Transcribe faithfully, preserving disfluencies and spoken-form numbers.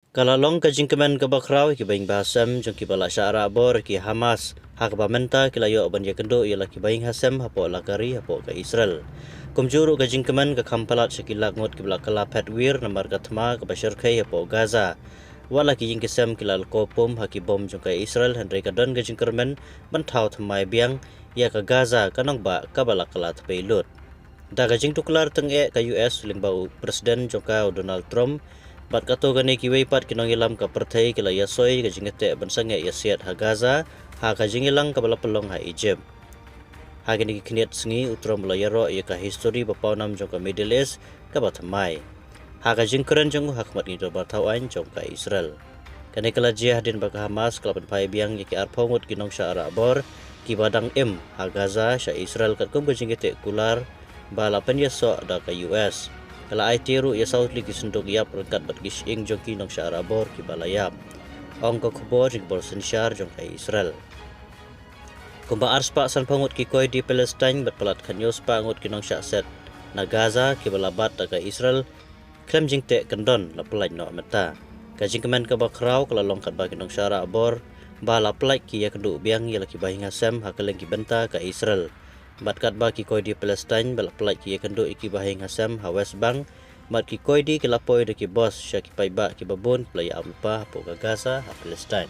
Ka la long ka jingkmen kaba khraw ïa ki bahaïing bahasem jong kiba la shah rah bor ïa ki Hamas, ha kaba mynta ki la ïoh ban ïakynduh ïa la ki bahaïing hasem hapoh la ka ri hapoh ka Israel. Kumjuh ruh ka jingkmen ka kham palat sha ki lak ngut kiba la kylla phet wir namar ka thma kaba shyrkhei hapoh Gaza. Wat la ki ïing ki sem ki la lyngkhuh pum ha ki bom jong ka Israel, hynrei ka don ka jingkyrmen ban thaw thymmai biang ïa ka Gaza, ka nongbah kaba la kylla thapei lut. Da ka jingtuklar tyngeh ka U S lyngba u President jong ka, u Donald Trump, bad katto katne kiwei pat ki nongïalam ka pyrthei ki la ïasoi ka jingïateh ban sangeh ïasiat ha Gaza, ha ka jingïalang kaba la pynlong ha Egypt. Ha kine ki khyndiat sngi u Trump u la ïaroh ïa ka histori ba pawnam jong ka Middle East kaba thymmai, ha ka jingkren jong u ha khmat ki dorbar thaw aiñ jong ka Israel. Kane ka la jia hadien ba ka Hamas ka la pynphai biang ïa ki arphew ngut ki nongshah rah bor kiba dang im ha Gaza sha Israel, katkum ka jingïateh kular ba la pynïasoh da ka U S. Ka la aiti ruh ïa saw tylli ki synduk ïap ryngkat bad ki shyieng jong ki nongshah rah bor kiba la ïap, ong ka khubor jong ka bor synshar jong ka Israel. Kumba arspah sanphew ngut ki koidi Palestine bad palat khathynñiew spah ngut ki nongshah set na Gaza kiba la bat da ka Israel khlem jingteh kyndon la pyllait noh mynta. Ka jingkmen kaba khraw ka la long katba ki nongshah rah bor ba la pyllait ki ïakynduh biang ïa la ki bahaïing hasem ha kylleng ki bynta ka Israel, bad katba ki koidi Palestine ba la pyllait ki ïakynduh ïa ki bahaïing hasem ha West Bank, bad ki koidi ki la poi da ki bos sha ki paidbah kiba bun ba la ïa ap lypa hapoh ka Gaza ha Palestine.